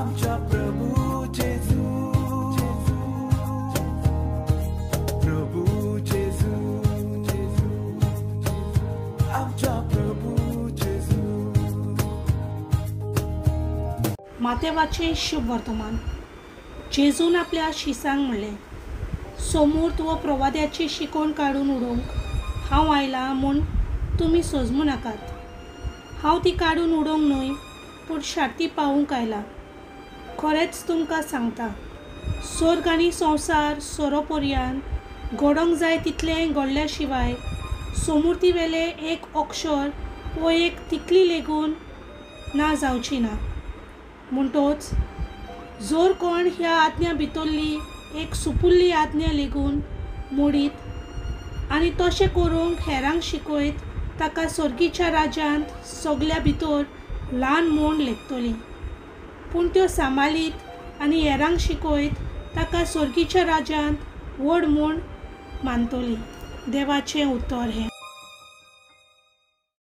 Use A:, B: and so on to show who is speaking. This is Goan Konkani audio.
A: आमच्या प्रभू जेजू, प्रभू जेजू, आमच्या प्रभू जेजू.
B: मातेवाचें शुभ वर्तमान. जेजून आपल्या शिसांक म्हणलें, सोमूर्त वो प्रवाद्याची शिकोवण काडून उडोवंक हांव आयलां म्हूण तुमी सोजमू नाकात. हांव ती काडून उडोवंक न्हय, पूण शार्ती पावूंक आयलां. खरेंच तुमकां सांगता, सोर्ग आनी संवसार सोरो पर्यान घडोवंक जाय तितलें घडल्या शिवाय सोमुर्ती वेलें एक अक्षर वो एक तिकली लेगून ना जावची ना. म्हणटोच जर कोण ह्या आज्ञा भितरली एक सुपुल्ली आज्ञा लेगून मोडीत आनी तशें करूंक हेरांक शिकयत ताका सर्गीच्या राज्यांत सगल्या भितर ल्हान म्हूण लेखतली. पूण त्यो सांबाळीत आनी हेरांक शिकयत ताका सर्गीच्या राज्यांत व्हड म्हूण मानतली. देवाचें उतर हें.